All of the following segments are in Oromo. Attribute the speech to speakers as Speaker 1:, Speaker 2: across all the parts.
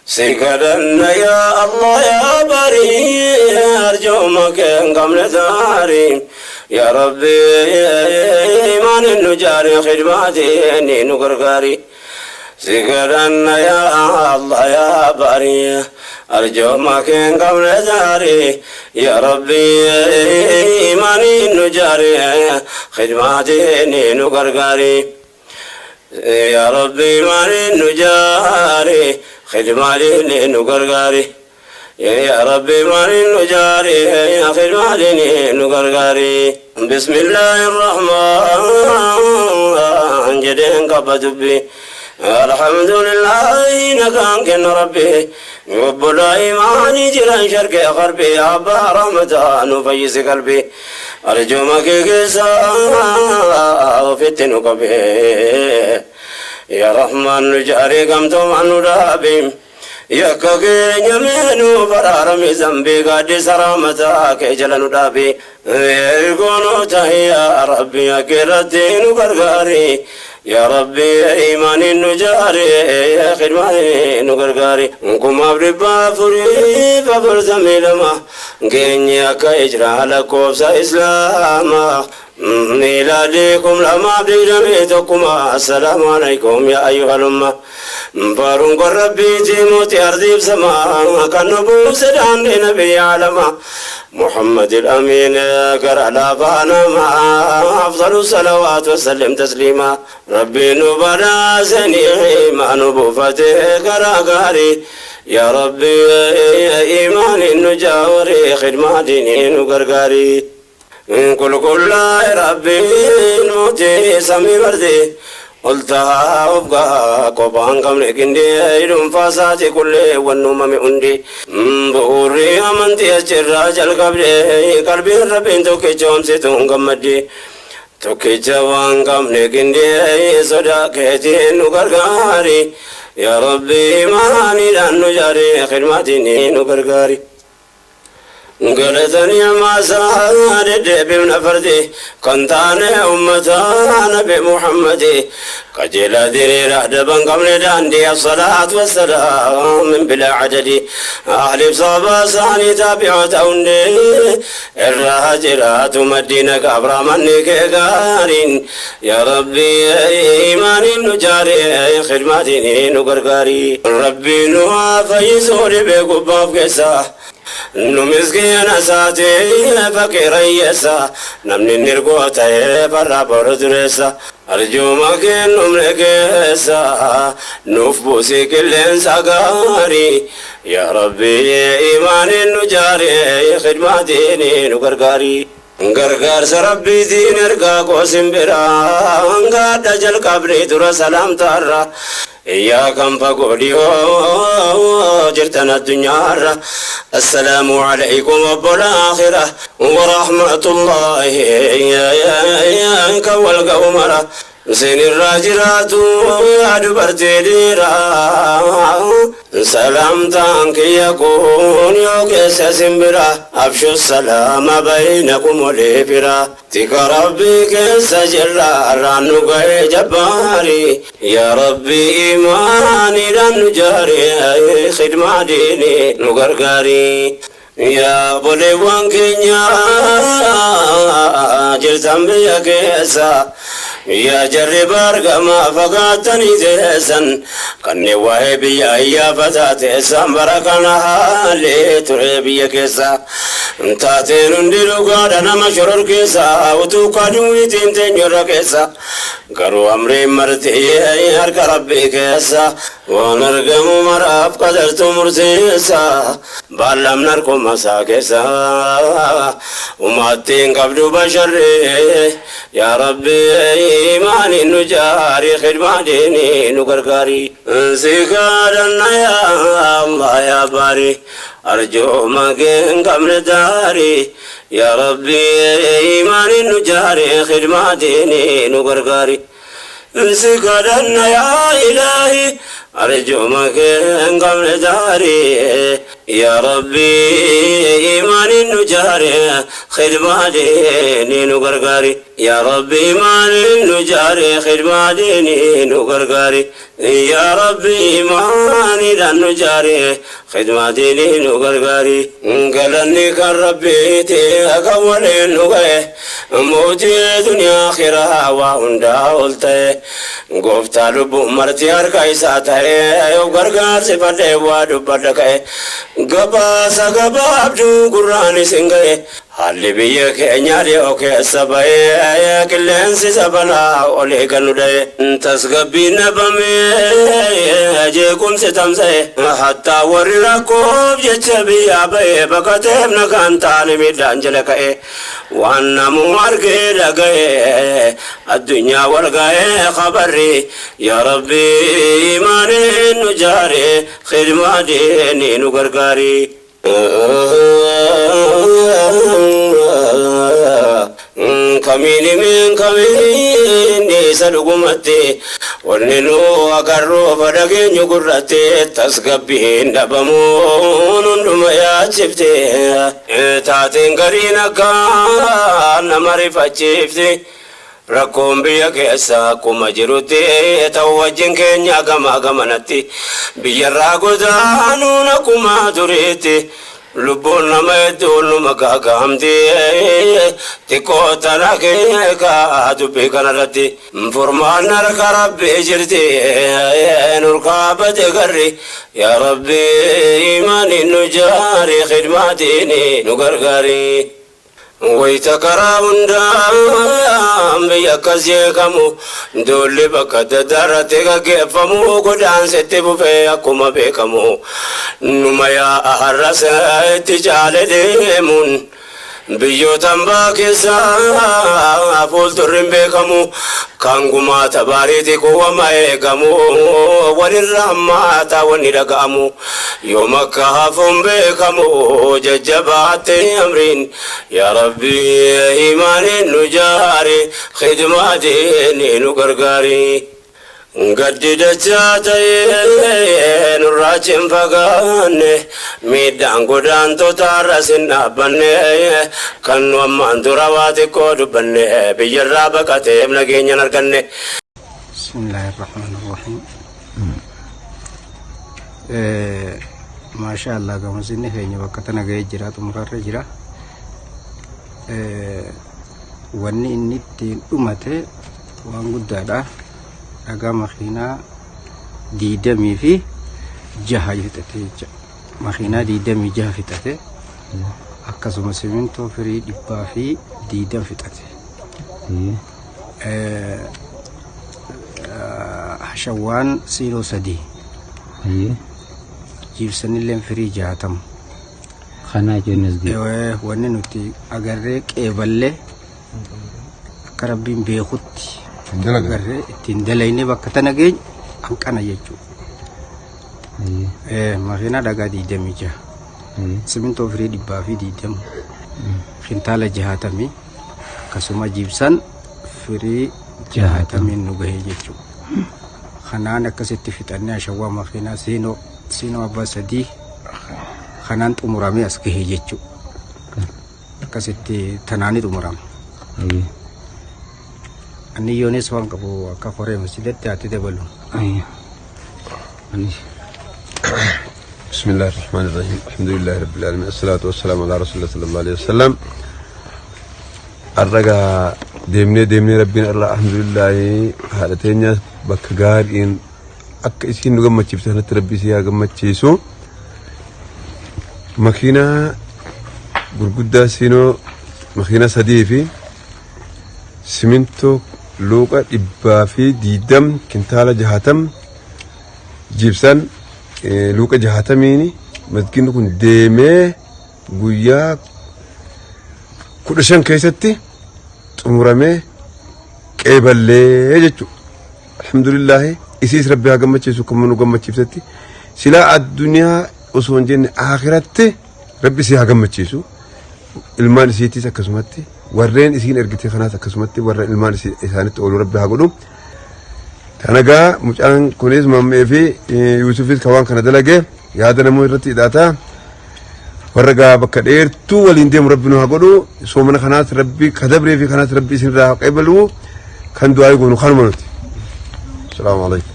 Speaker 1: Si kadhanna yaa Allah yaa barii, arjooma kee hin qabne daarii. Yaa Rabbi, iimaanin nu jaari, khidmaatiin nu gargaari. Si kadhanna yaa Allah yaa barii, arjooma kee hin qabne daarii. Yaa Rabbi, iimaaniin nu jaari, khidmaatiin nu gargaari. Yaa Rabbi, iimaaniin nu jaari, khidmaatiin nu gargaari. Yaa Rabbi, iimaaniin nu jaari, khidmaatiin nu gargaari. Bismillaahi Rahmaan jedheen qaba dubbi. Alhamdulillaahi, nagaan kenna Rabbi. Obbolaa imaanii jiran sharqee qarbii, abbaa rahmataa nu fayyisi qalbii. Arjooma kee keessa ofitti nu qabee. Yaa Rahmaan, nu jaarii, gamtoomaan nu dhaabi. Yakka keenya mee baraarami, zambii gaaddisa rahmataa kee jala nu dhaabi. Ergoonoo tahi yaa Rabbi, akka irratti nu gargaari. Yaa Rabbi, imaaniin nu jaari, khidmaaniin nu gargaari. 1442 geenye akka ijraa lakkoofsa Islaamaa. Miilaadii 2021. Assalaamu alaikum yaa ayyuhal umma. Faaruun kun Rabbiiti, mootii ardiif samaa, kan nu buuse daandii nabii alama. Muhammad al-Amin gara laafaa namaa, afdalu salawaat wasallim tasliima. Rabbi nu badhaase ni'ima, nu buufate karaa gaarii. Yaa Rabbi, imaaniin nu jaawari, khidmaatiin nu gargaari. Qulqullaa'e Rabbiin, mootii samii barti. Ol tahaa of gahaa, qophaan qabne qindee, dhuunfaa isaati qullee wanni uumame hundi. Bu'uurri amantii achirraa jalqabde, qalbiin Rabbiin tokkicha homsituun gammaddi. Tokkicha waan qabne qindee, sodaa keetiin nu gargaari. Yaa Rabbi, imaaniidhaan nu jaari, khidmaatiin nu gargaari. Galatanii amaasaa deddeebifna fardi kan taane ummata Nabi Muhammadi, qajeelaa diriira daban qabne daandii, assalaatu wassalaam min bilaa adadi, ahliif sababa isaanii taabi'oota hundee irraa jiraatu, maddiina gabraamanni kee gaariin. Yaa Rabbi, imaaniin nu jaari, khidmaatiin nu gargaari. Rabbi nu haa fayyisuu dhibee gubbaaf keessa. Nu miskiina isaati faqiira hiyyeessa, namni nirgoo ta'ee barraa boru dureessa. Arjooma kennumne keessa nuuf buusii qilleensa gaarii. Yaa Rabbi, imaaniin nu jaari, khidmaatiin nu gargaari. Gargaarsa Rabbiitiin ergaa koo simbiraa hangaadha jalqabni dura salaamtaarra. Yaa kan fagoo dhiyoo jirtan addunyaarra, assalaamu alaykum obbola aakhira warahmatullaahi kan wal ga'u mara. Isinirraa jiraatu yaa dubartii dhiiraa, salaamtaan kiyya kun yoo keessa simbira, afshu salaama baynakum walii fira. Tika Rabbii keessa jirra, irraan nu ga'ee jabbaari. Yaa Rabbi, imaaniidhaan nu jaari, khidmaa diinii nu gargaari. Yaa obboleewwan keenya jirtan biyya keessa, yaa jarri baargamaa fagaattanii teessan, kanneen waa'ee biyya iyyaafataa teessan, bara kana haalli ture biyya keessa taateen hundi dhugaadha nama shoror keessa, utuu kaduwiitiin teenyurra keessa, garuu amriin marti harka Rabbii keessa, waan argamu maraaf qadartu murteessa, baallamni harkuma isaa keessa, umattiin qabdu basharree. Yaa Rabbi, imaaniin nu jaari, khidmaadhiin nu gargaari. Si kadhanna yaa Allah yaa baari, arjooma kee hin qabne daari. Yaa Rabbi, imaaniin nu jaari, khidmaadhiin nu gargaari. Si kadhanna yaa ilaahi arjuma kee hin qabne daarii. Yaa Rabbi iimaanin nu jaari khidmaa diinii nu gargaari. Yaa Rabbi iimaanin nu jaari khidmaa diinii nu gargaari. Yaa Rabbi iimaanidhaan nu jaari khidmaa diinii nu gargaari. Galanni kan Rabbiiti kan waliin nu gahe mootii duniyaa akhiraa waa hundaa ol ta'e gooftaa lubbuu marti harka isaa ta'e of gargaarsifadhee waa dubbadha ka'e gabaasa gabaabduu gurraan isin ga'e haalli biyya keenyaa dhiyoo keessa ba'ee qilleensi sabalaa olii kan nu dha'e tasgabbiin dhabamee jeequmsi tamsa'e hattaa warri rakkoof jecha biyyaa ba'e baqateef nagaan taane miidhaan jala ka'e waan namuu argee dhaga'e addunyaa wal ga'ee khabarri yaa rabbi imaaniin nu jaare khidmaa diinii nu gargaari. Kamiin himeen kamiin isa dhugumatti wanni nu agarruuf dhageenyu gurratti tasgabbiin dhabamuun hunduma yaachifte taateen gariin akka nama rifachiifte. Rakkoon biyya keessa akkuma jirutti ta'u wajjin keenya gamaa gamanatti biyyarraa godaanuun akkuma duriitti lubbuun nama hedduun numa gaagaamti xiqqoo tana keeka dubbii kanarratti furmaan harka rabbii jirti nurkaa bade garri yaa rabbi imaaniin nu jaari khidmaatiin nu gargaari. Wayita karaa hundaan biyya akkas jeeqamu duulli bakka adda addaa irratti gaggeeffamu godaansitti fufee akkuma beekamu numa yaa'a har'as itti caale deemuun biyyoota hambaa keessaa fuuldurri hin beekamu kan gumaata baariiti kuwama eegamu walirra hammaataa wanni dhaga'amu yoom akka hafuun beekamu jajjabaatte amriin yaa rabbi imaaniin nu jaari khidmaa diinii nu gargaari. Gaddi dachaa ta'ee nurraa achi hin fagaanne miidhaan godaantota har'as hin dhaabbanne kan nu ammaan dura waa xiqqoo dubbanne biyyarraa baqateef nageenya hin arganne.
Speaker 2: Bismillahirrahmanirrahim. Maashaa Allah gamasinni keenya bakka tana ga'ee jira xumurarra jira. Wanni inni ittiin dhumate waan guddaadha. Dhagaa makiinaa 26 fixate jecha. Makiinaa 26 fixate. Akkasuma simintoo firii 120 fixate. Hashawwaan siiloo 3. Jiibsanilleen firii 60.
Speaker 3: Kanaa jechuun as ga'e.
Speaker 2: Wanni nuti agarree qeeballee akka rabbiin beekutti agarree ittiin dalaynee bakka tana geenye hanqana jechuudha. Makiinaa dhagaa 26. Simintoo firii 120. Kintaala 60. Akkasuma jiibsan firii 60n nu gahee jechuudha. Kanaan akkasitti fixannee ashawwaa makiinaa siinoo siinoo abbaa 3 kanaan xumuramee as gahee jechuudha. Akkasitti tanaani xumurame. Anniyyoonis waan qabu akka koree masjidatti haati dabalu.
Speaker 4: بسم الله الرحمن الرحيم الحمد لله رب العالمين الصلاة والسلام على رسول الله صلى الله عليه وسلم Har'a deemnee deemnee rabbiin irraa alhamdulillaahi haadha teenya bakka gaariin akka isiin nu gammachiifte kanatti rabbi isii haa gammachiisu. Makiinaa gurguddaa siinoo makiinaa 3 fi simintoo luuqa 120 kintaala 60 jibsan luuqa 60n masgiidni kun deemee guyyaa 15 keessatti xumuramee qeeballee jechuudha. Alhamdulillaahi isiis rabbi haa gammachiisu akkuma nu gammachiiftetti silaa addunyaa osoo hin jenne akhiratti rabbi isii haa gammachiisu ilmaan isiitiis akkasumatti warreen isiin ergite kanaas akkasumatti warra ilmaan isaanitti oolu rabbi haa godhu. Kana gaa mucaan kunis Mammee fi Yuusufis kan waan kana dalage yaada namuu irratti hidhaata. Warra gaa bakka dheertuu waliin deemu rabbi nu haa godhu. Soomana kanaas rabbi ka dabree fi kanaas rabbi isinirraa haa qeebalu. Kan du'aa goonu kanuma nuti. Salaamu alaikum.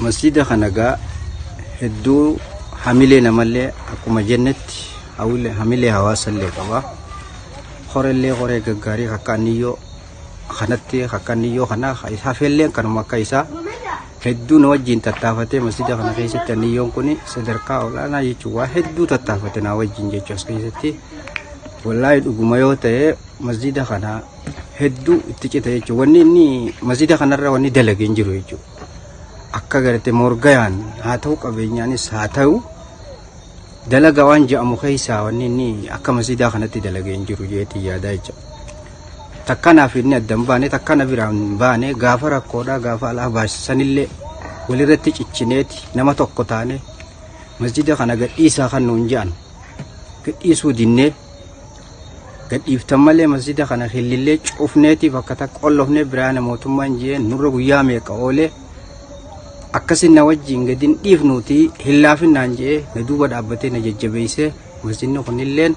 Speaker 2: Masjida kana gaa hedduu hamilee namallee akkuma jennetti hamilee hawaasallee qaba. Horellee horee gaggaarii akka anniyyoo kanatti akka anniyyoo kana hafelleen kanuma akka isaa hedduu na wajjin tattaafatee masjida kana keessatti anniyyoon kun sadarkaa olaanaa jechuun waa hedduu tattaafate na wajjin jechuun as keessatti wallaahi dhuguma yoo ta'e masjida kana hedduu itti cita jechuudha. Wanni inni masjida kanarra wanni dalage hin jiru jechuudha. Akka gartee morgayaan haa ta'u qabeenyaanis haa ta'u dalaga waan je'amu keessaa wanni inni akka masjidaa kanatti dalage hin jiru jeetii yaadaa jecha. Takkanaaf inni adda hin baane takkana biraan hin baane gaafa rakkoodhaa gaafa alaa baasisanillee walirratti ciccineeti nama tokko taane masjida kana gadhiisaa kan nuun je'an gadhiisuu dinnee gadhiiftan malee masjida kana hillillee cufneeti bakka takka qollofnee biraana mootummaan ji'ee nurra guyyaa meeqa oolee akkasin na wajjin gadin dhiifnuuti hin laafinnaan ji'ee na duuba dhaabbatee na jajjabeessee masjidni kunilleen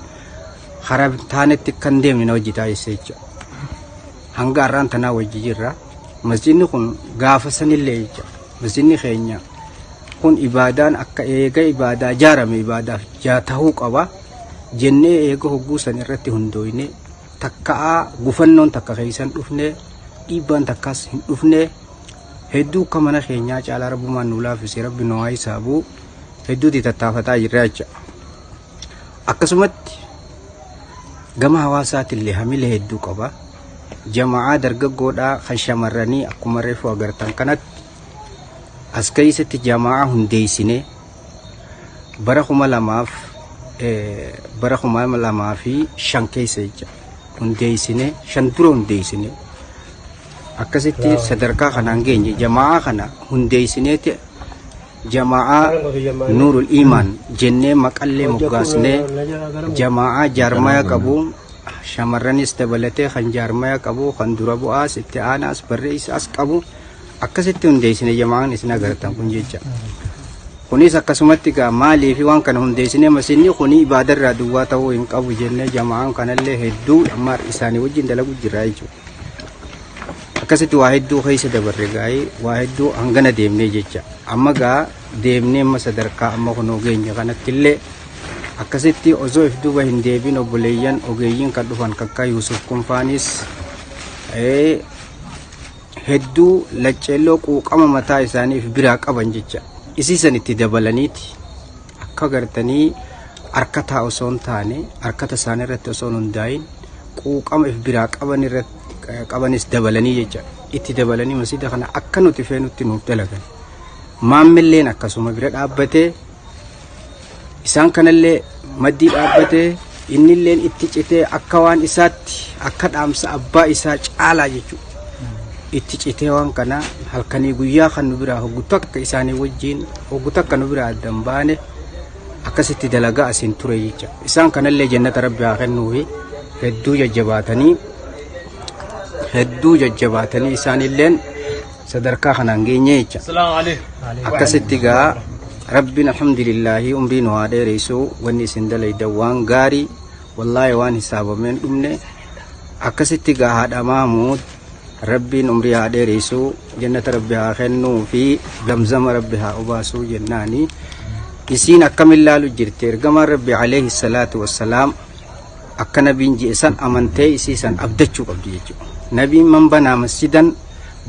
Speaker 2: karaa taanetti kan deemne na wajji taasise jechuudha. Hanga har'aan tanaa wajji jirra. Masjidni kun gaafa sanillee jechuudha. Masjidni keenya kun ibaadaan akka eega ibaadaa ijaarame ibaadaaf ta'uu qaba. Jennee eega hogguu san irratti hundooyne takka'aa gufannoon takka keessan dhufne dhiibbaan takkaas hin dhufne hedduu akka mana keenyaa caalaa rabbumaan nu laaffise rabbi nu haa hisaabuu hedduuti tattaafataa jirra jecha. Akkasumatti gama hawaasaatillee hamilee hedduu qaba. Jama'aa dargaggoodhaa kan shamarranii akkuma reefu agartan kanatti as keessatti jama'aa hundeessinee bara 2000 bara 2005 keessa jecha hundeessine shan dura hundeessine akkasitti sadarkaa kanaan geenye jama'aa kana hundeessineeti jama'aa Nuurul Iimaan jennee maqallee moggaasnee jama'aa jaarmaya qabu shamarranis dabalatee kan jaarmaya qabu kan dura bu'aas itti aanaas barreessaas qabu akkasitti hundeessine jama'aan isin agartan kun jecha. Kunis akkasumatti gaa maalii fi waan kana hundeessine masinni kuni ibaadarraa duwwaa ta'uu hin qabu jennee jama'aan kanallee hedduu amma isaanii wajjin dalagu jirra jechuudha. Akkasitti waa hedduu keessa dabarre gaa'ee waa hedduu hangana deemnee jecha. Amma gaa deemnee amma sadarkaa amma kunoo geenye kanatti illee akkasitti osoo if duuba hin deebiin obboleeyyan ogeeyyiin kan dhufan kakkaa Yuusuf Kunfaanis hedduu lacceelloo quuqama mataa isaanii if biraa qaban jecha isiisan itti dabalaniiti akka gartanii harkataa osoo hin taane harkata isaanii irratti osoo hin hundaa'in quuqama if biraa qaban irratti qabanis dabalanii jecha itti dabalanii masjida kana akka nuti feenutti nuuf dalagan. Maammilleen akkasuma bira dhaabbatee isaan kanallee maddii dhaabbatee innilleen itti citee akka waan isaatti akka dhaamsa abbaa isaa caalaa jechuudha. Itti citee waan kana halkanii guyyaa kan nu biraa hoggu takka isaanii wajjin hoggu takka nu biraa adda hin baane akkasitti dalagaa asiin ture jecha. Isaan kanallee jannata rabbi haa kennuufi hedduu jajjabaatanii hedduu jajjabaatanii isaanilleen sadarkaa kanaan geenye jecha. Akkasitti gaa rabbiin alhamdulillaahi umrii nu haa dheeressu wanni isin dalaydan waan gaarii wallaahi waan hisaabameen dhumne akkasitti gaa haadha maamuud rabbiin umrii haa dheeressu jannata rabbi haa kennuu fi zamzama rabbi haa obaasuu jennaani isiin akkamin laalu jirti ergamaan rabbi alayhi salaatu wassalaam akka nabiin je'e san amantee isii san abdachuu qabdi jechuudha. Nabiin man banaa masjidan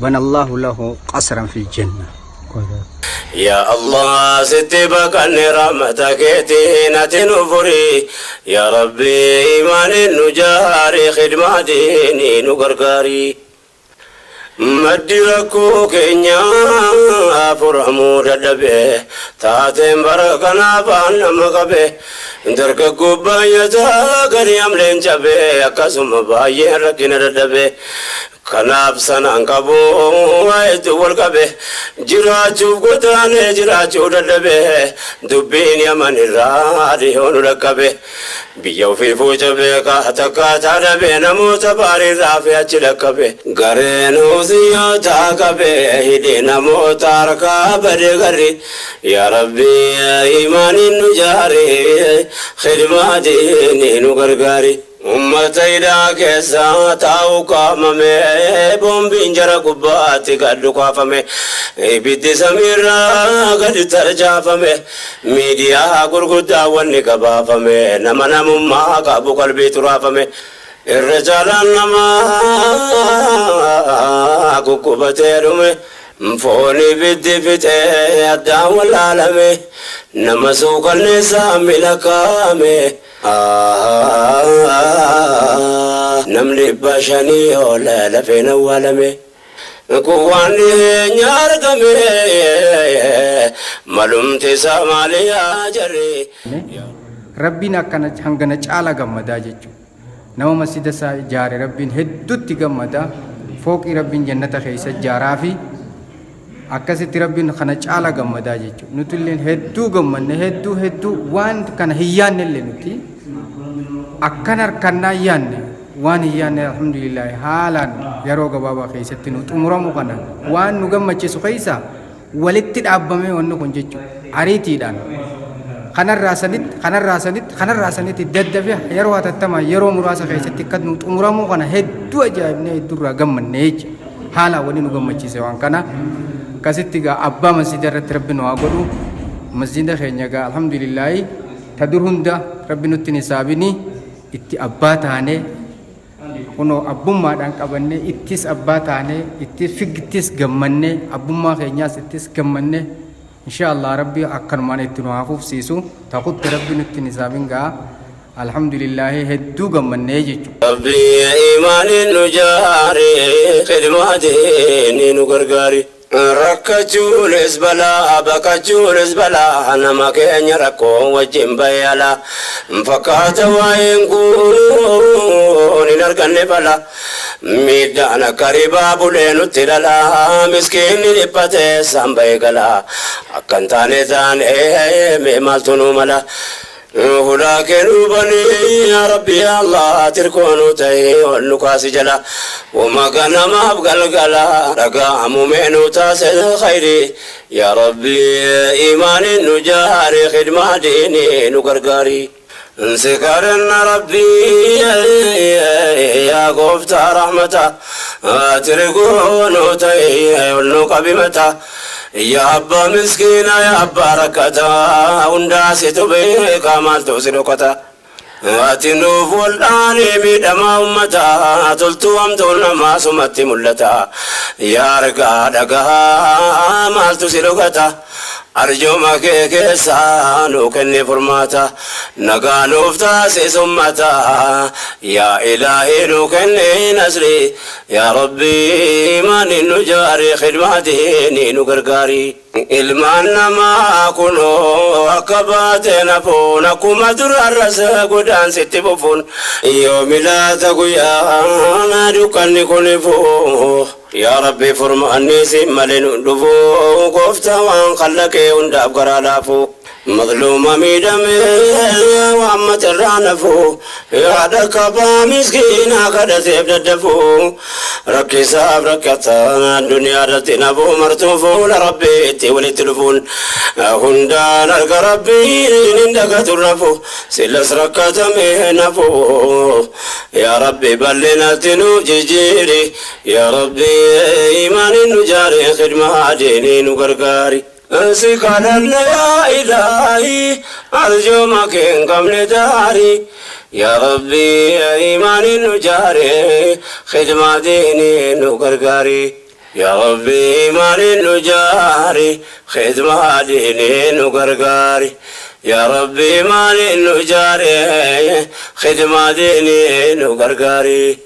Speaker 2: banallahu lahu qasran fil janna.
Speaker 1: Yaa Allah sitti baqanne rahmata keetiin ati nu furi yaa Rabbi iimaanin nu jaari khidmaa diinii nu gargaari. Maddi rakkoo keenyaa furamuu dadhabe taateen bara kanaa afaan nama qabe dargaggoo baay'ataa gadi hamleen cabe akkasuma baay'een rakkina dadhabe. Kanaaf sanaan qabu waa hedduu wal qabe, jiraachuuf godaanee jiraachuu dadhabe. Dubbiin Yaman irraa dhihoo nu dhaqqabe, biyya ofii fuuca beekaa takkaataa dhabe, namoota baariirraa fi achi dhaqqabe. Gareen huusiyyootaa qabe hidhi, namoota harkaa bade garri. Yaa Rabbi, imaaniin nu jaari, khidmaa diinii nu gargaari. Ummata hidhaa keessa taa'u qaamame, boombiin jara gubbaatti gad dhukaafame, ibiddi samiirraa gadi tarcaafame, miidiyaa gurguddaa wanni gabaafame, nama namummaa qabu qalbii turaafame. Irra caalaan namaa guggubatee dhume, foon ibiddi fixee addaan wallaalame, nama suukanneessaa milakaame. Namni 500 ol lafeen awwaalame. Kun waan dhiyeenya argame, malumti isaa maaliyaa jarri.
Speaker 2: Rabbiin akkana hangana caala gammadaa jechuudha. Nama masjida isaa ijaare Rabbiin hedduutti gammada. Fooqii Rabbiin jannata keessa ijaaraa fi akkasitti Rabbiin kana caala gammadaa jechuudha. Nuti illee hedduu gammanne, hedduu hedduu. Waan kana hin yaanne illee, nuti akkan harkannaa hin yaanne, waan hin yaanne. Alhamdulillah, haalaan yeroo gabaabaa keessatti nu xumuramu kana waan nu gammachiisu keessa walitti dhaabbamee wanni kun jechuudha. Ariitiidhaan kanarraa sanitti, kanarraa sanitti, kanarraa sanitti daddafee yeroo hatattamaa, yeroo muraasa keessatti akka nu xumuramuu kana hedduu ajaa'ibnee hedduurraa gammanne jechuudha. Haala wanni nu gammachiise waan kana. Akkasitti gaa abbaa masjida irratti Rabbi nu haa godhu. Masjida keenya gaa, alhamdulillaahi, ta dur hunda Rabbi nutti hin hisaabini, itti abbaa taane. Kunoo abbummaadhaan qabannee, ittis abbaa taanee, ittis figgittis gammannee, abbummaa keenyaas ittis gammannee. Insha Allah, Rabbi akkanumaan itti nu haa fufsiisu. Takutti Rabbi nutti hin hisaabin gaa. Alhamdulillaahi, hedduu gammannee jechuudha.
Speaker 1: Rabbi, imaaniin nu jaari, khidmaa diinii nu gargaari. Rakkachuunis balaa, baqachuunis balaa, nama keenya rakkoo wajjin bayala. Fakkaata waa'een kun hin arganne bala. Miidhaan akka ribaa bulee nutti dhala, miskiinni dhiphatee isaan bahee gala. Akkan taane taane, mee maaltu nu mala? Hulaa kennuu banii, yaa Rabbi, yaa Allah, tirkoonuu ta'ee ol nu kaasi jala. Wama ganamaaf galgala dhaga'amu meenuu taasise khayri. Yaa Rabbi, imaaniin nu jaari, khidmaa diinii nu gargaari. Si kadhanna Rabbii, yaa gooftaa rahmata, tirgoonuu ta'ee ol nu qabi mata. Yaa abbaa miskiina, yaa abbaa rakkataa, hundaa situ beekaa, maaltu si dhokata? Ati nuuf wal'aanii miidhamaa ummataa, toltuu hamtuun namaa sumatti mul'ata. Yaa argaa dhagahaa, maaltu si dhokata? Arjooma kee keessaa nuu kenni furmaata, nagaa nuuf taasisi ummata. Yaa Ilaahii, nuu kenni nasri. Yaa Rabbi, imaaniin nu jaari, khidmaa diinii nu gargaari. Ilmaan namaa kunoo akka baate nafuun, akkuma durarras godaansitti fufuun, yoomi laata guyyaa dukkanni kun ifu? Yaa Rabbi, furmaanni si malee nu dhufu. Gooftaa waan khallaqee hundaaf garaa laafu, mazluuma miidhame waan matarraa nafu, yaada qabaa miskiinaa kadhateef daddafu, rakkisaaf rakkataa duniyaa irratti nafu, martuu fuula Rabbiitti walitti dhufuun, hundaan arga Rabbiin hin dagatu rafu, silas rakkatame nafu. Yaa Rabbi, bal'inatti nu jijjiiri. Yaa Rabbi, imaaniin nu jaari, khidmaa diinii nu gargaari. Si kadhanna, yaa Ilaahi, arjooma kee hin qabne daari. Yaa Rabbi, imaaniin nu jaari, khidmaa diinii nu gargaari. Yaa Rabbi, imaaniin nu jaari, khidmaa diinii nu gargaari. Yaa Rabbi, imaaniin nu jaari, khidmaa diinii nu gargaari.